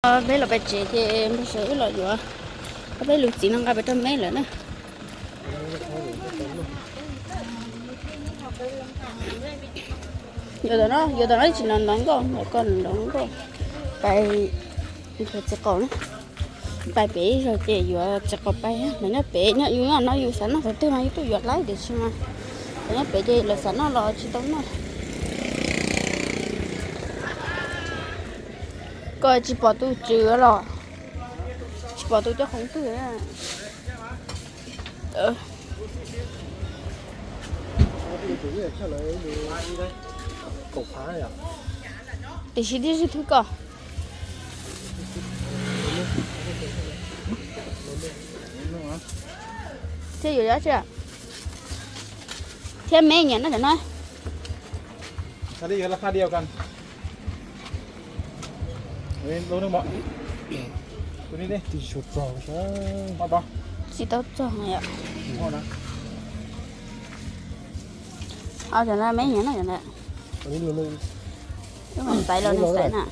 Peb los pem tsev ces npawg Sawv wb los yuav ob peb lub txiv no nqa pem rau meb lawm na. Yuav tom no, yuav tom no tsis nrov nkauj, nrov koj nrov nkauj. Pais txiv qaub na, pais pem ib zaug ces yuav txiv qaub pais, mas nyob pem nyob yus nyob no yus xav noj qhov twg mas yus tuaj yuav laib tiam sis mas nyob pem ces lawv xav noj los tsis tau noj. Koj tsis pom tus tswv los tsis pom tus coj qhov twg. Tiam sis tib si thwb koj thiab yuav dab tsi thiab me nyiam no cov no. Tsis tau txog. Cov no me nyiam no cov no. Wb mam xaiv los nws xaiv na.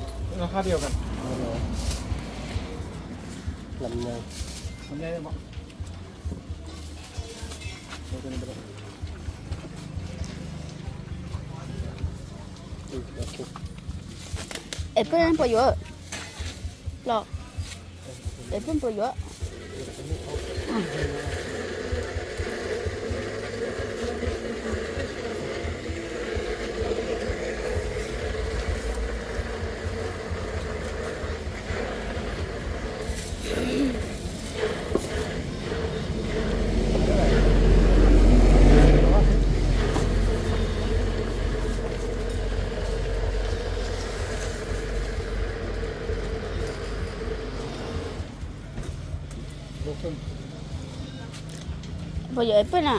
Es peb puas yuav los? Es peb puas yuav? Puas yuav es peb na?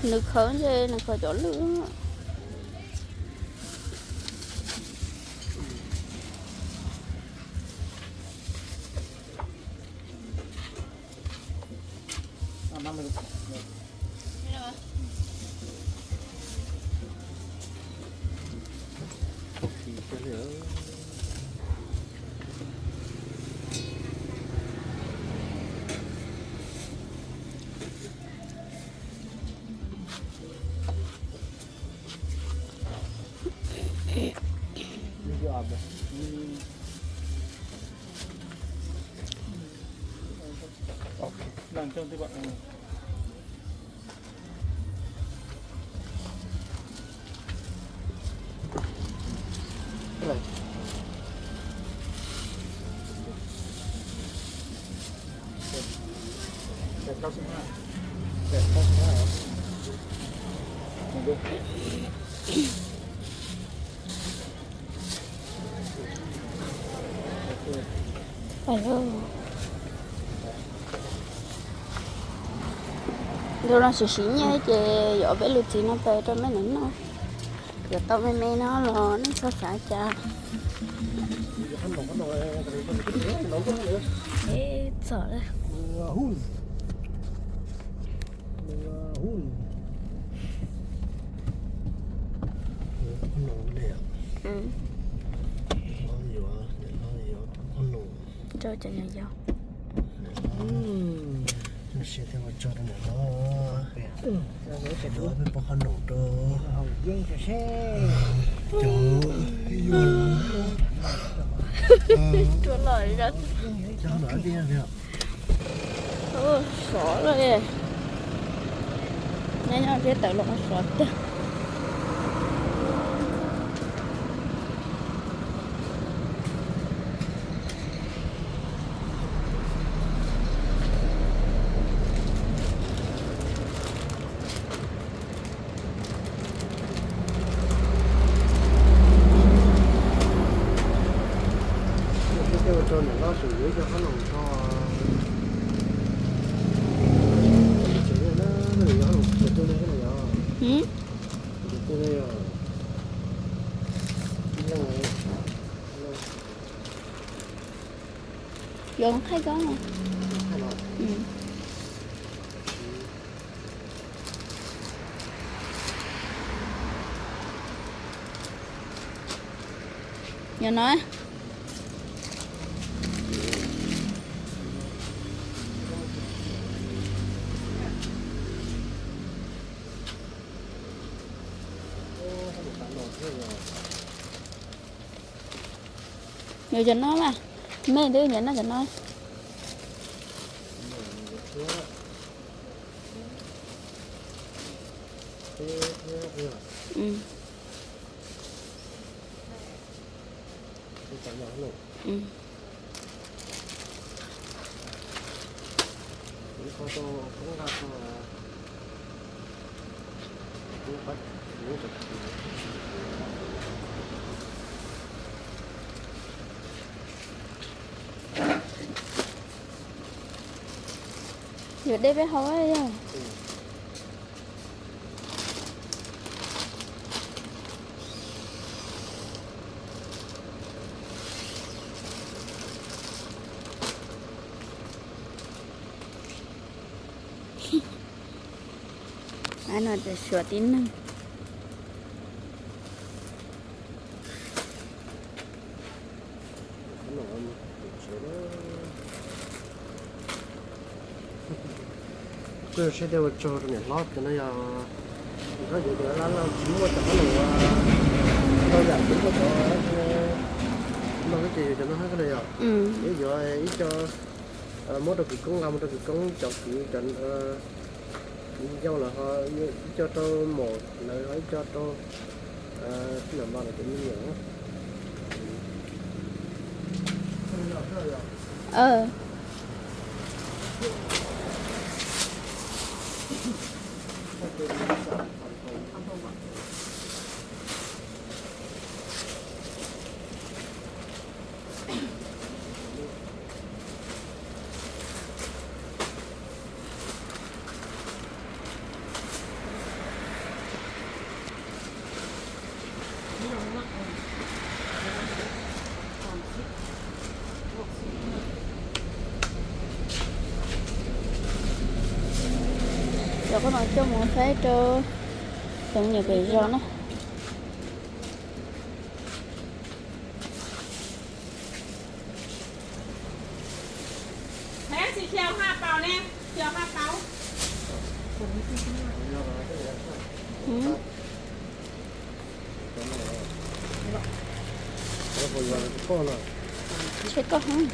Nws khaws ntshe nws khaws cov lwj. Ntawm no siv siv nyiaj ces yuav ob peb lub txiv no pab rau meb noj. Yuav tau me me no los nej txhob xav cas. Txom. Rau cov nyuam yaus. Siab thiab ua tsaug rau niam hlob. Peb poob qhob noom rau cov, cov no tiag. Sov lawm. Nyob nyob seb tawm los sov tiag. Tej ua rau niam hlob swm yuav cov qhob noom tso. Yuav qhaij koj. Yog no. Yuav cov no mas, me twb nyiam noj cov no. Yuav dej peb haus yog. Ai no ces suav tib neeg. Kuj yog siab tias ua tsaug rau niam hlob tias no yog, niam hlob yuav cov laj laj tsis muaj cov hauj lwm ua, tau yam tsis muaj cov no ces yuav cov no hab koj na yog. Ib yuav ib co muab rau kwv koob, nqa mus rau kwv koob cov kwv cov yau los ho ib co rau maum lawv ho ib co rau tij laug npa lawv cov me nyuam. Cov qub no coj mus faib rau cov me nyuam pem zos na. Tseg koj heev.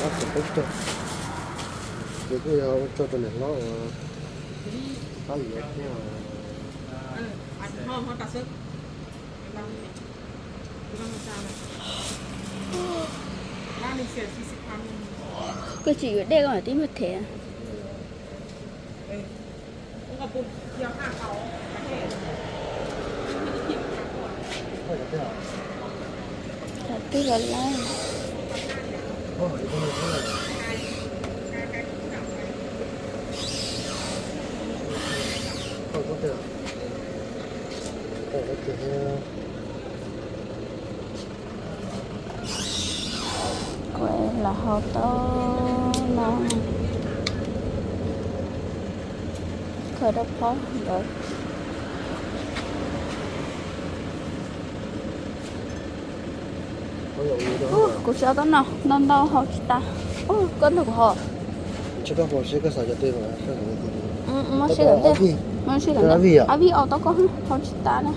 Ob txhiab peb caug. Ces kuj yog ua tsaug rau niam hlob uas pab yuav thiab. Koj tsis yuav dej koj mam tib muag them. Twb los lawm. Kuv los hau tau no, khaws rau phob ntawd. Kuv tsis ua tau no, ntau ntau hau tsis tas. Koj nrog kuv hau. Muab sib kom ntej, muab sib kom ntej. Ab vij, ab vij ua tau koj hau tsis tas na.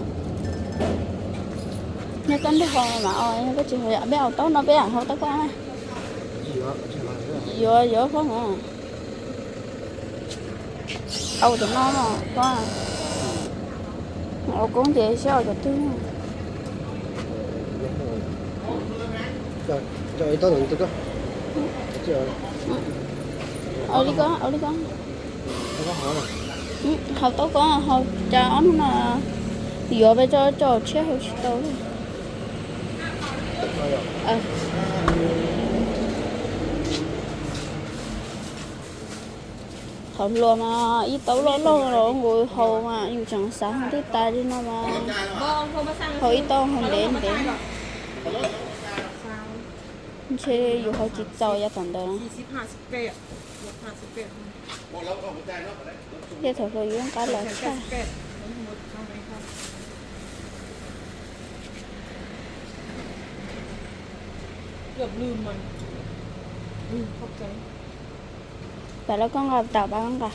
Yog koj nrog hau mas, yog koj tsis hau, peb ua tau no peb hau tau koj na. Yuav, yuav koj hau. Au cov no no koj. Au koob ces seb au cov twg. Cov ib tob ntawm tus koj. Ua li ko, ua li ko. Haus tau ko, haus cas ob hnub no yuav pes tsawg tso tshiab haus tsis tau li. Qhov hluas mas ib taub loj loj los nkaus haus mas yus tseem xav haus tej tas li no mas haus ib taub haus ntev ntev. Ntshe yus haus tsis txaus yav tom ntawd no. Thiab thaum hluas yus nqa los tshaj. Pab los koj nqa, tam pab nqa.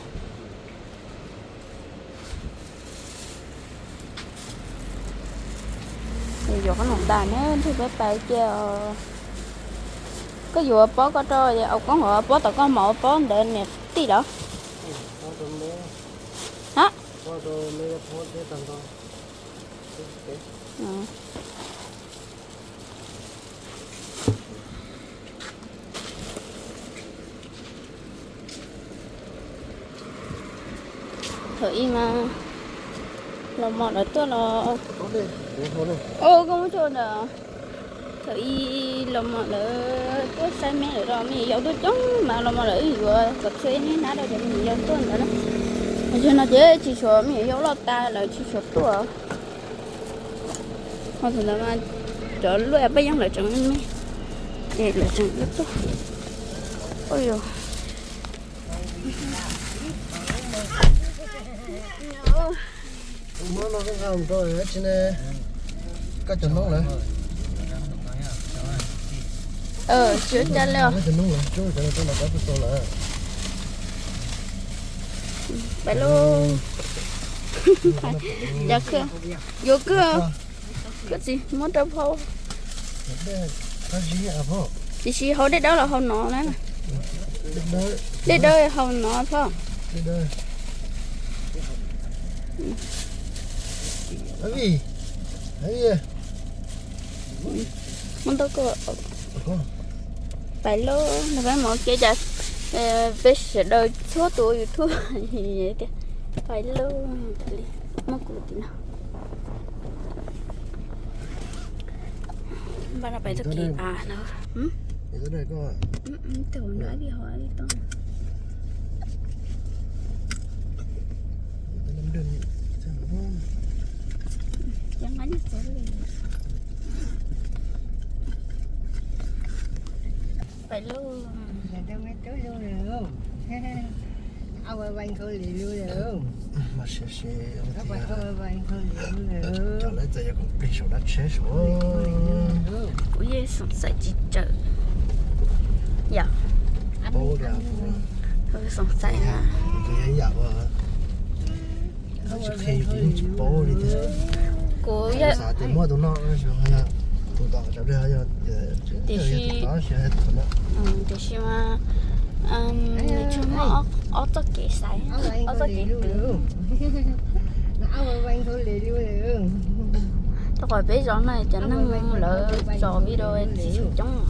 Yuav qhob noom tas ne, nrog peb pais cia. Koj yuav pob koj rau, au koob hov pob tom koj mov pob ntawd niam tij los? Ha? Thaum ub mas los mos lawv tuaj los, koj muab tso ntawm. Thaum ub los mos lawv tuaj saib me lawm los me nyuam yaus tuaj coob mas los mos lawv wb yuav kom txhua ib hnab rau cov me nyuam yaus tuaj ntawd na. Yog no ces tsis tshuav me nyuam yaus loj tas lawv tsis tshuav tuaj. Ho thaum ntawd mas cov luaj paj yeeb lawv tseem me, es lawv tseem tuaj. Ua yus Muab no koj nqa mus rau dab tsi ne? Koj cov noob lawm. Tsis ua cas li os. Koj cov noob lawm, tsuab cov no rau nram qab tau lawm. Pais lauj. Yuav kawg, koj txiv muab rau phauj. Tiam sis haus dej dawb los haus no na? Dej dawb haus no phauj. Muab ntau ko. Pais lauj, nrog peb mus kev cas peb sawv daws txhua tus ua YouTube tias pais lauj, muab kuv tim no. Npaj no pais txoj kev av no. Tus no ib vij hov ib toj. Pais lauj. Mas siav siav, cov lawv txawm yog koom plig saum dab tsheb saud. Kuv yeej xoom xaim tsis tsawg yom. Paub tias xoom xaim tus yam ua tsis qhia yus ces yeej tsis paub li tiag. Kuv xav tias muaj tus no, tus tom cov tiag yog tiam sis, tiam sis mas nws tsuas muaj ob txoj kev xaiv, ob txoj kev twv. Rau qhov peb zos no cov neeg lawv tso video tsis tshua coob.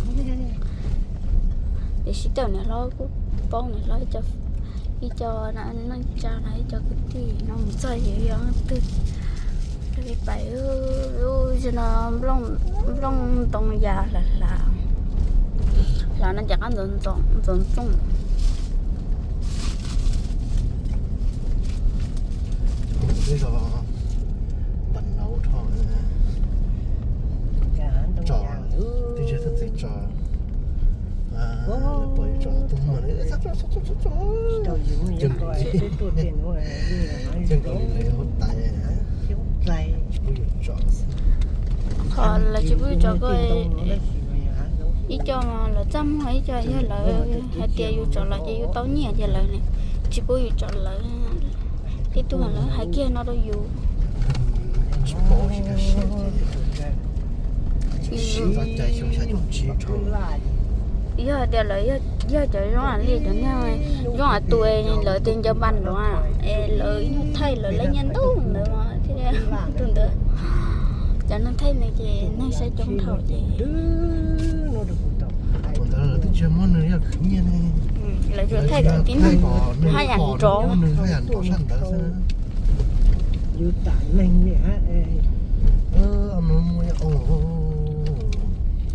Tiam sis tej niam hlob kuj paub, niam hlob ib co neej tsa no ib co kwv tij no mus txog ces yog leej twg pais, no nplooj ntoo ya hlav hlav, hlav no ces qab ntxoov ntxoov ntxooj. Peb zos npam nauv dhau, tso, twb tsis txhob txwm tso. Lawv pom yus tso tus mas lawv tso, tso, tso, tso, tso. Ceeb, ceeb kawg li lawv yuav huab tais, tsis pub yus tso. Qhov lawv tsis pub yus tso ko, ib co mas lawv txaj muag, ib co yog lawv hais tias yus tso lawv ces yus tau nyiaj ces lawv tsis pub yus tso lawv. Tej tug lawv hais kiag no rau yus. Yog hais tias lawv yog cov zoo li cov neeg zoo li tus lawv tias ncaws npas luav es lawv thaij lawv lab nyiaj ntau ntawd mas thiaj, tus ntawd, cov neeg thaij ntawd ces neeg saib coob dhau ces. Tus ntawd Lawv twb tsis muab nws yog khwv nyiaj ne. Lawv tsuas thaij kom tib neeg haj yam nrov, nws haj yam nrov sab ntawd xwb.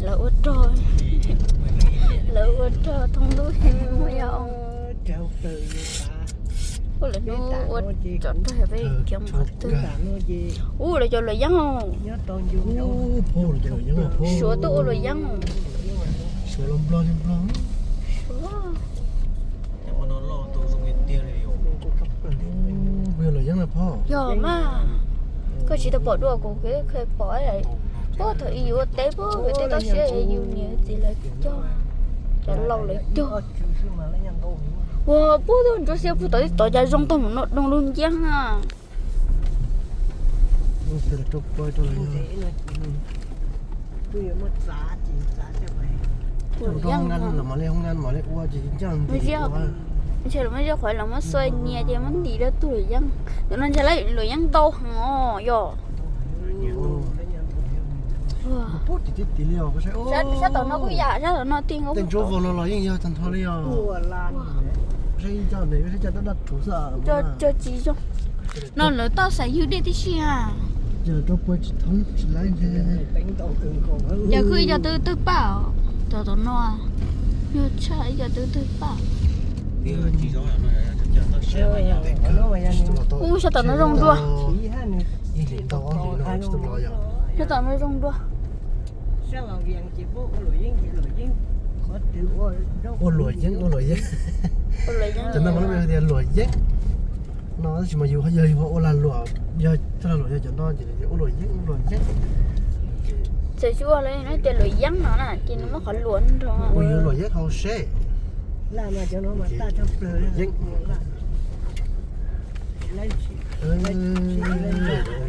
Lawv ua rog, lawv ua rog thoob lub muaj yog oo. Ua lawv hnub ua tsov rog yog peb khiav mov twg. Ua lawv cov luam yeeb. Suav tuaj ua luam yeeb. Suav. Yog mas, koj tsis tau pom dua kuv kheev pom. Puag thaum ub yus ua teb puag yus tej toj siab yus niam txiv lawv cog, cov laus lawv cog. Ua puag thaum ntsuab xiab puag tom tod cas zoo tag mus no doo lub nciab na. Ntshe los muab zeb qhuav los muab xuas nyias ces muab ntim rau tus luam yeeb. Ntawm no ntshe luam yeeb ntau heev os yog. Sab tom no kuj yam sab tom no tij. Tej ntsuab vog no los yeej yog tag nrho li os. Cog tsis zoo. No lawv toj xav ywg dej tib si a. Yog rau puag tsis thoob tsis laib ntshe. Yog kuj ib co twb tawg paj os, cov tom no. Yog tshaj ib co twb tawg paj. Ub, sab tom no zoo dua. Sab tom no zoo dua. Ua luam yeeb, ua luam yeeb. Cov no mas lub npe tias luam yeeb. No tab sis mas yus yog yus ua lag luam, yog cov lag luam yog cov no ces ua luam yeeb, ua luam yeeb. Txawm tsis ua luam yeeb no tias luam yeeb no na ces nws muab qhov luam nrog. Ua yus luam yeeb hauv seb. Yeeb.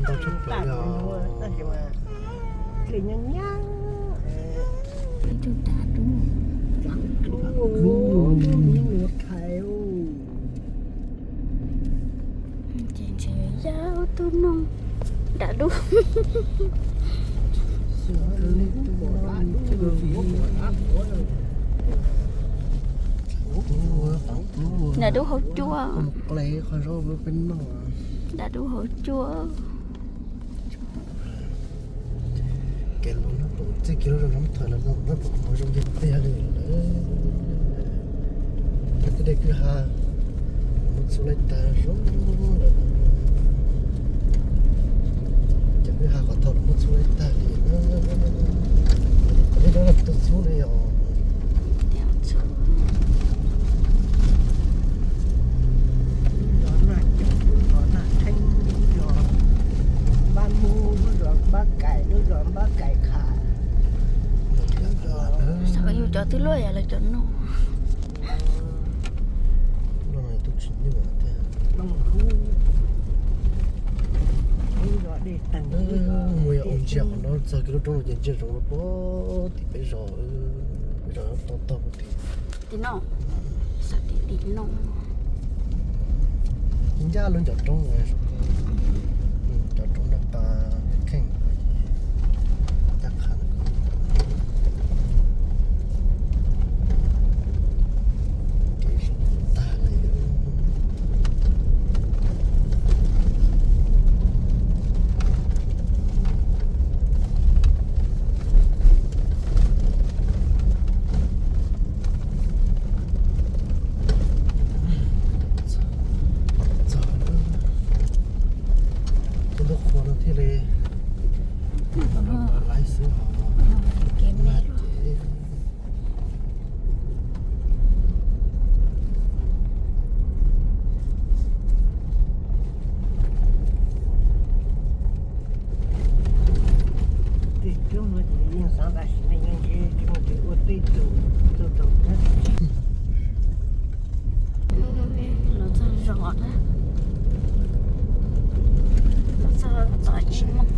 Ntau tshaj plaws yog. Ces ntshe yog tus noog dab dub. Dab dub hauv cua. Dab dub hauv cua. Kev los no pom txij kev lub zos no thawm los no pom zoo tiag tiag li lawm. Cov kwj deg kwj ha muab txhub laib tag zoo lawm. Cov kwj ha qhov thaum los muab txhub laib tag li na. Qhov no tus txhub li os. Lub zos Naj Caum, lub zos Naj Theeb, lub zos Npab Mub, lub zos Npab Kaim, lub zos Npab Kaim Kham. Xav yus cov twb luaj yam lawv cov no. Mus yog ua ntsia qhov no txog kiag lub roob no ces ntsia zoov rau puag tim peb zos, peb zos tau tau puag tim. Tim no, xav tim tim no. Ncaj lub ncov roob, cov roob noj pa kheej, ncaj qha. Kev zoo tag li. Txog lub qhov no thiaj li laib xwb os. Kev mag ces tej roob no ces yeej xav tam sim no yeej ntshe tsis muaj tus ua tej tus tuaj tau thiab. Los txog zos na, los txog tom ib hmos,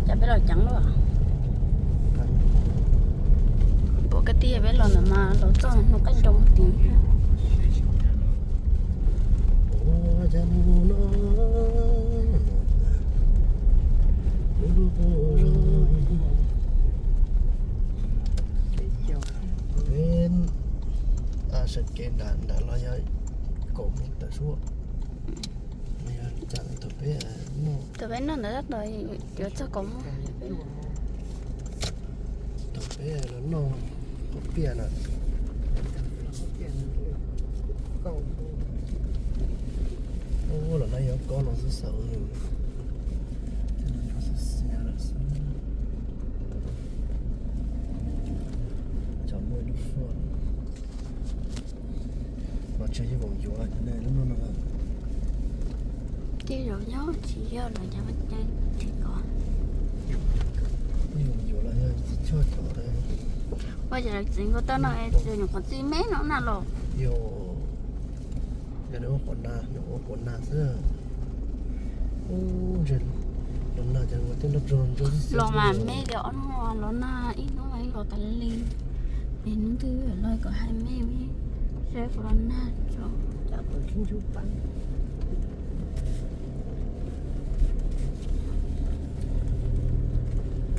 cas peb los ceev luaj. Pom koj tij peb los ntawm mas los txog hnub qaij nroos tid. Nram los yog kaum moos tawm suab. Yog cas thaum peb noj, thaum peb noj ntawd tab tom yuav txog kaum moos. Thaum peb los noj qaub piaj na. Ua los no yog kob no xwb xav ua nws. Cov muaj lub foj. Mas tsis yog voos yuav lub no no. Tej zaum nyob tsis yog los cov tsis ko. Voos yuav los yog tsis choj cov. Ua cas lawv txiv nkaus tau no es nyuam qhuav txi me no na los. Yog, yog nws ua quav na, nws ua quav na xwb. Ub, ntshe los nag ces ua tej nroj tsuag ntsuag xwb. Los mas me tias ob hnub los nag ib hnub los ib los tas li. Es hnub twg los kom hais me me, saib puas los nag tso.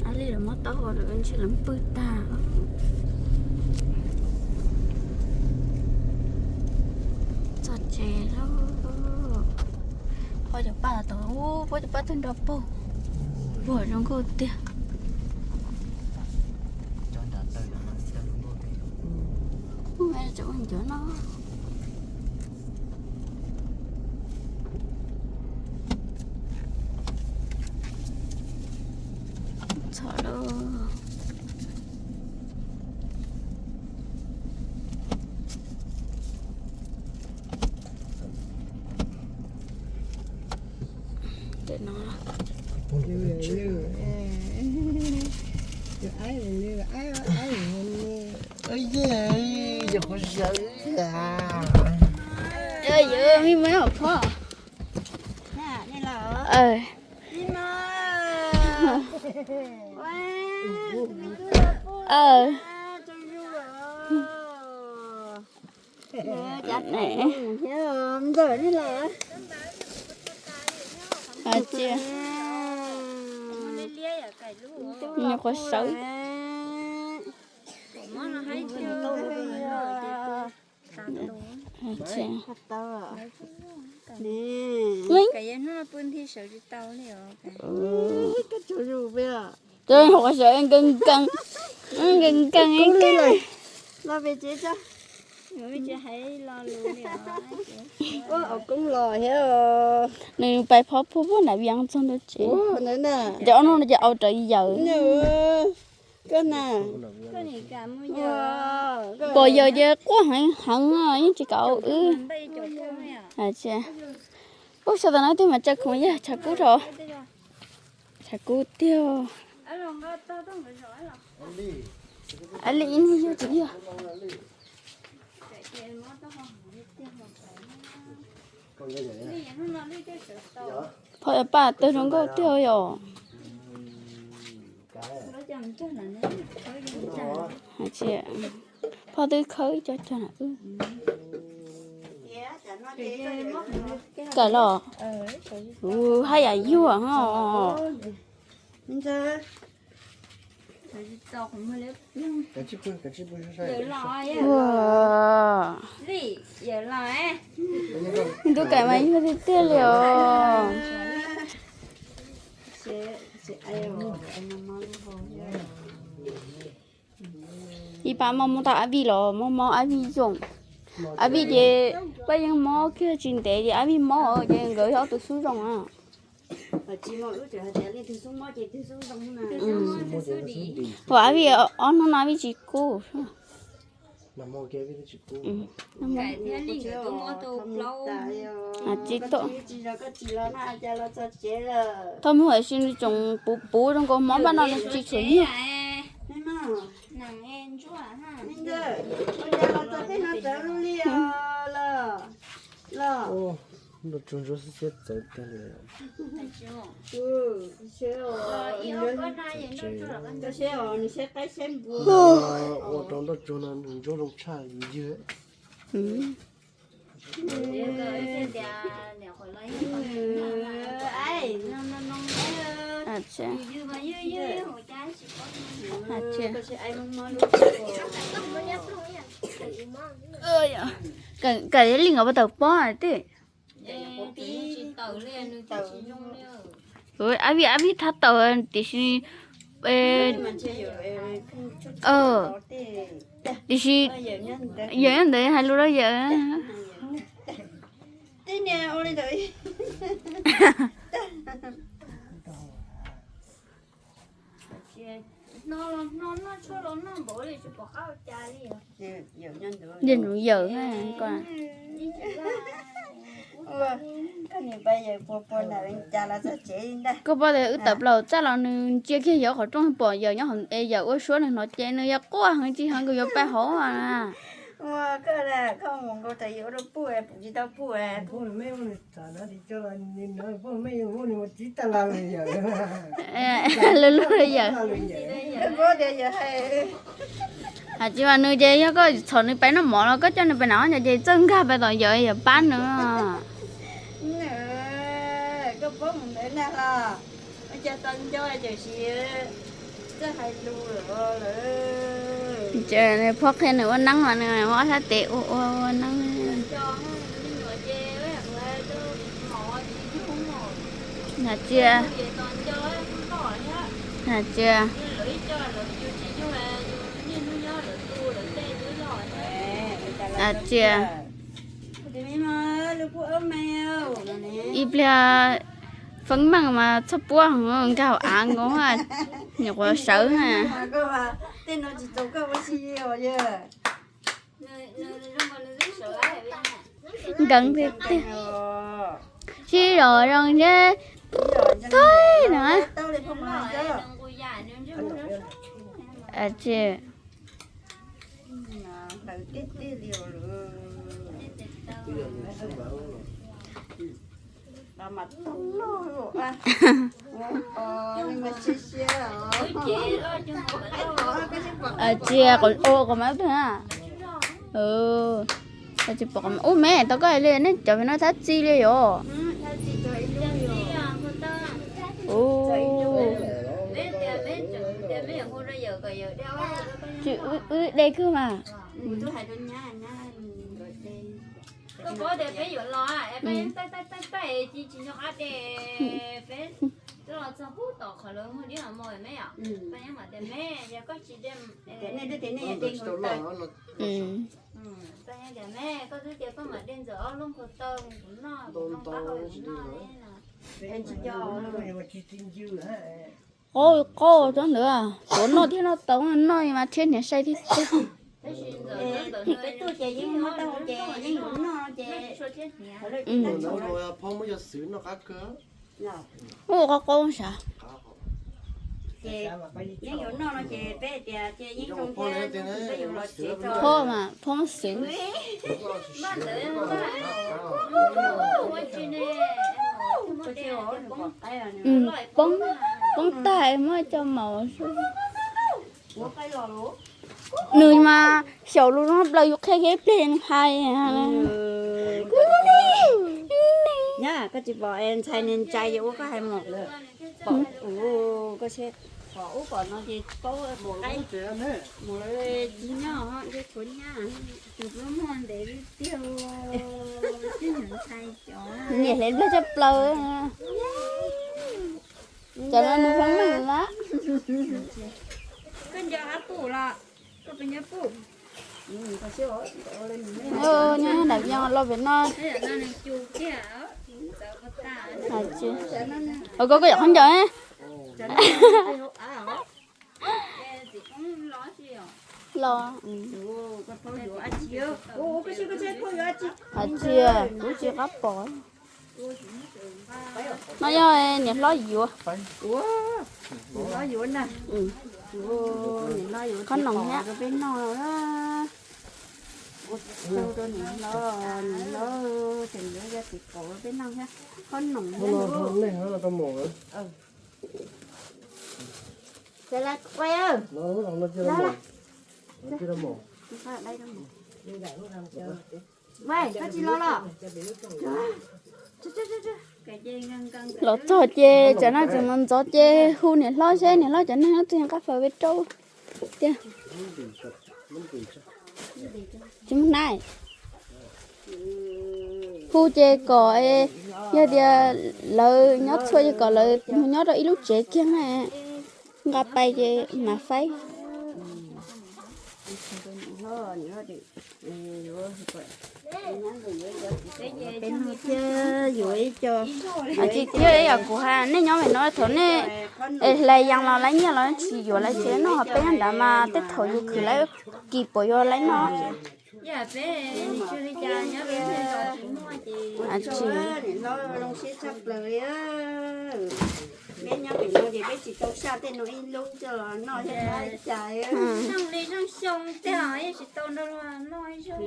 Ab li lawv muab taub hau lawm ntshe lawv pw tag. Txog tsev lawm. Phob cov paj tau, phob cov paj tag nrho paug. Puag zoo nkauj tiag. Ub, cov ua ncov no. Txhob lauj. Nyuam qhuav sawv. Nyuam qhuav sawv nkees nkees, nkees nkees. Nws pais phob puag puag nram vias txog ntua tsev. Ces ob hnub no ces au rawv yaws. Pom yaws ces quaj heev heev, yeej tsis kam au wb. Ub, xyov tam no tej mas tsa khoom yog tshav kub rau. Tshav kub tiag. Li ib niag yug tsis yog. Phauj, paj tawg zoo nkauj tiag yom. Phauj twb khawb cov cog na. Kawm los. Haj yam yuag ho. Ua, ntuj, kawm mas yuag tiag tiag li os. Ib pab mob mob tau ab vij los mob mob ab vij zoo. Ab vij ces paj yeej mob kiag tsis ntev ces ab vij mob ces nkawd ob tug xub zoo na. Ho ab vij ob hnub no ab vij tsis kub. Tsis tau. Thaum mus hais tias nws tseem puv puv zoo nkaus mob npaj no nws tsis tshua nyiaj. Nroj tsuag ntsuab xwb siab txawv tiag li. Ua rau nroj tsuag no ntsuab zoo tshaj yus ywg. Kawm li nkawd puas tawm pob tij? Ab vij ab vij thab tawm tiam sis, tiam sis yawm nyob ntawd hais lus rau yawm. Yawm nyob ntawd, yawm nyob ntawd. Koj paub tias wb tawm plaws txaj los nws ntsia kiag yawm qhov rooj pom yawm nyob, yawm ua suab nws hnov ces nws yuav quaj heev tsis heev, nws yuav pab hauv. Lub lub yawm. Hais tsis mas nws ces yog koj txhom nws pais noj mov los koj coj nws pais nram no ces txawj nkag pais tom yawm, yawm pab nws. Phob qhia nws ua neeb mas nws muab ob sab tes ua ua ua neeb. Hais tsis, hais tsis, hais tsis. Ib pliag feeb meej mas txhob puab nkag hauv av nkaus, nyuam qhuav sawv na. Nkees tiag tiag. Sib zog zoo ntseb tag na. Tsis Tsis, ua quas mab twg na. Tsis pom ub me tau koj hais li nej cov pem no thab txi li yom. Tsis, wb dej kawg mas. Koj paub tias peb yuav los, peb taij taij taij taij tsis nco qab dej, peb los txog pub tom qhov lawv muag dib los mog me yom. Paj Yeeb mam tias me, yog koj tsis de, tias me, koj twb tias koj mam de ntxawm ob lub nqhua taw kuv noj, kuv noj qab hau kuv noj. Qaub qaub tsob ntawd, tuav noj thiab noj tau, noj mas thiab niam sai thiab tiag. Ua qaub qaub sav. Phob mas phob xwb. Poob, poob tag muab coj mus. Nws mas xyaum lus no plaws yus qhia kiag ib pliag nws hais. Koj tsis pom ntxhais nws ntshai ces ua koj hais mus. Pom ub pom no ces paub qaib mus lawm, tsis nyob ces tshuav nyab. Tus muag ntev tiag, tib nyuag ntshai cov. Niam hlev nplog tshaj plaws. Cov no nws feeb meej lawm. Koj nco qab pum los? Koj puas nco pum? Nyob dam yo los pem no. Ua koj koj yam qhov ncaws. Los. Hais tias kuv tsis qab pom. No yog niam hlob yuav. Qhob noom thiab. Qhob noom thiab. Los txog ces tsam no tseem mus ntxov ces hu niam hlob seb niam hlob cov neeg no twg nqa fawm pem rau tiag. Tsis muaj hnab. Hu ces kom, yog tias lawv nyob txhua ces kom lawv mus nyob rau ib lub tsev kiag na. Nqa pais ces mam faib. Tsis thiab, yam kuv hais nej nyob me no thaum nej es hlais yees los lawv nyiaj los tsis yuav lawv tsev noj, ho peb nyob nrad mas tej thaum yus khwv lawv kis puas yuav lawv noj. Peb nyob pem no ces peb tsis tau saj tej no ib lub coj los noj thiab, cas li xyoo tej yeej tsis tau nrog luag noj ib zaug,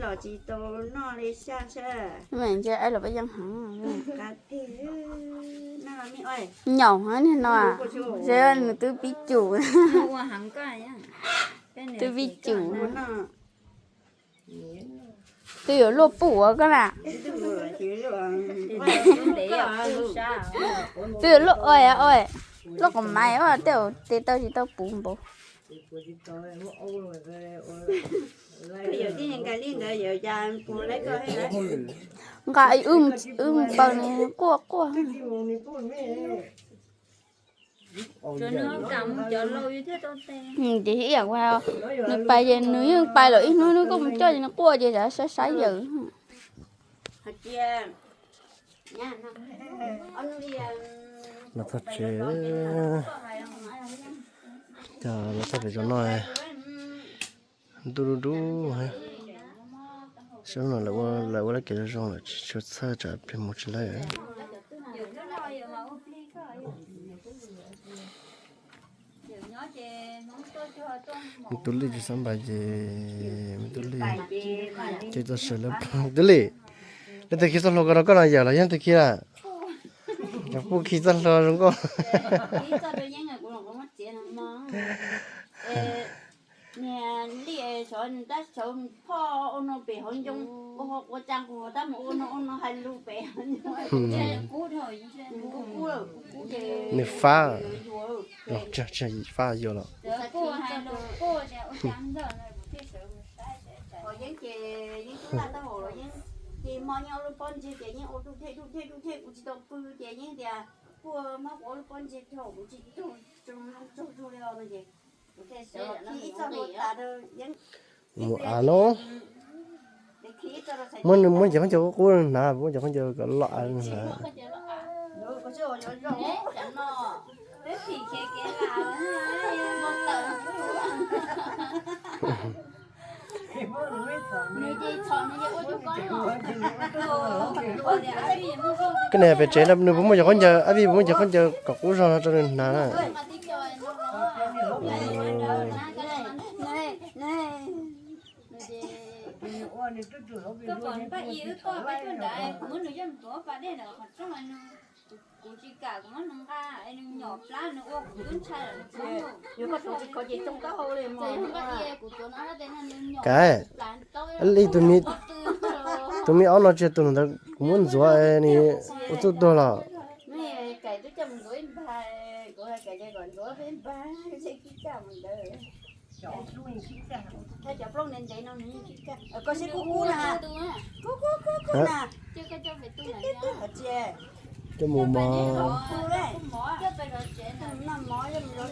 los tsis tau noj li saj sab. Ntshe aib los peb yeej heev. Nyaum niag no, ntshe nws twb pib cum. Twb pib cum. Twb yuav luaj puj ua koj na. Twb yuav luaj oi oi, luaj qhov maiv tej tes taw tsis tau puv npaum. Nqa wb mus paws nws quaj quaj. Ces ib yam, nws pais ces nws yeej pais lawm, ib hnub hnub koj mus coj ces nws quaj ces saib saib yawm. Los txog tsev, los txog pem zos no ntuj dub dub. Saib no lawv ua lawv kev zoo zoo lawm tsis tshua txhawj tsam pliag mus tsis laib. Me tub Lij tsis xav npais ces me tub Lij ces txoj saw lawv, tub Lij, leej twg khi txoj hlua ko rau koj no yawm los yog leej twg khi lawm? Cov puj khi txoj hlua zoo nkauj. Nws fab, fab yuav los. Mus av no, muab nws muab cov khaub ncaws qub qub hnav, muab cov khaub ncaws kom loj av hnav. Koj niam pem tsev no nws puas muaj cov khaub ncaws, ab Vij puas muaj cov khaub ncaws kom qub zog no rau nws hnav na? Kav, tus me aub no tsis yog tus ntawd kuv muab ntxuav nws ua txuj tuag los? Coj mus mov,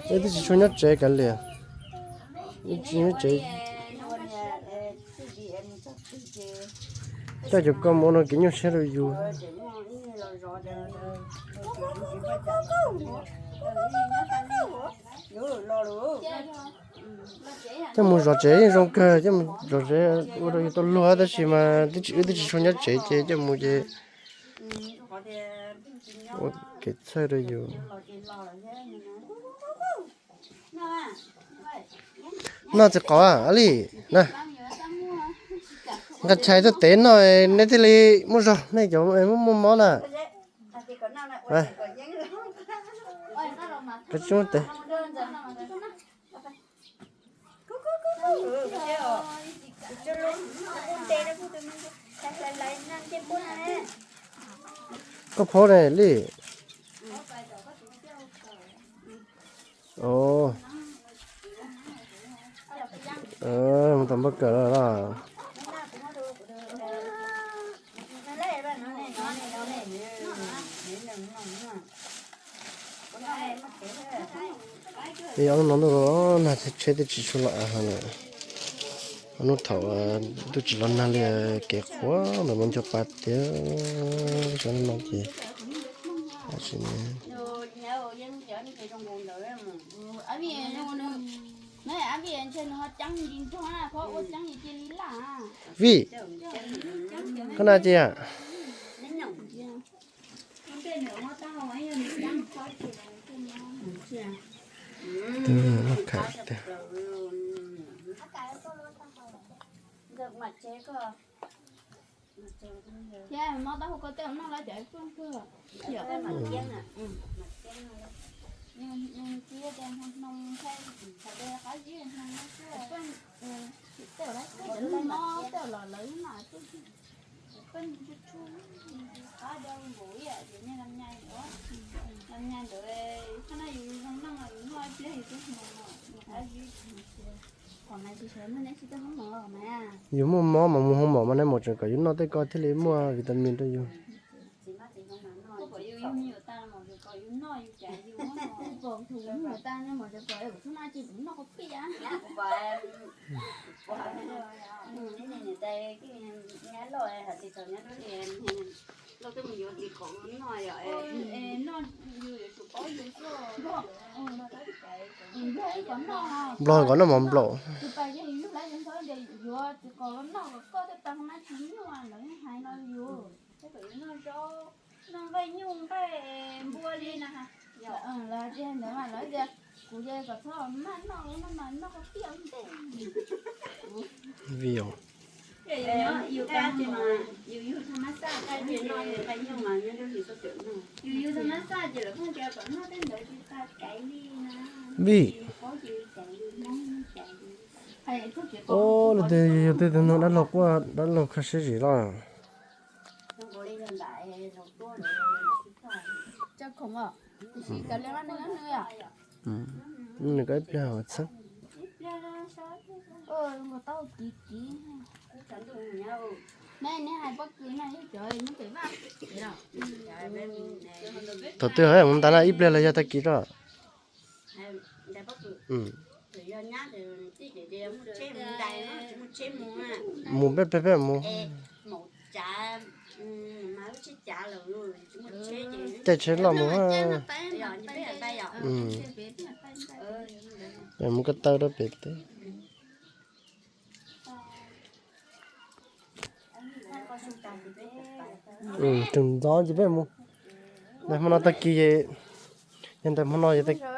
wb twb tsis tshua nyob tsev kav liam, wb tsis nyob tsev. Coj cov koj mus ua no kev nyuaj siab rau yus. Coj mus zov tsev yeej zoo kawg, coj mus zov tsev ua rau yus tau luag tab sis mas twb tsis, wb twb tsis tshua nyob tsev ces coj mus ces ua kev txhawj rau yus. Noj txiv qaub, ab Lij na, nqa tshais tuaj tev noj nej thiaj li muaj zog, nej cov muaj mob na. Tsis muaj tev. Koj phob ne Lij. Mus Npaj kawm los. Ib ob hnub no ntuj los nag tsheb twb tsis tshua los av heev lawm. Ob hnub thaum ntuj tsis los nag li kev qhuav ntawm no nco pa tiag, xyov no ces tab sis ne. Vij, koj na cia. Twb loj khav tiag. Yus muaj mob mas mus hoo maum mas nej mus tseem kom yus noj tej ko thiaj li muaj vitamin rau yus. Nplog kom noj mov nplaum. Vij os. Vij. Ub, luag twg yog tej tug nug dab laug quaj dab laug kho siab zim loj. Nws koj ib pliag hauv txheeb. Thaum twg mus ntas na ib pliag los yog tag kis rau. Mus peb peb peb mus. Caij tsheb loj mus. Mus ko taw rau pem teb. Tseem ntxov ces peb mus. Ntais hmo no tag kis, yog ntais hmo no yog tag kis.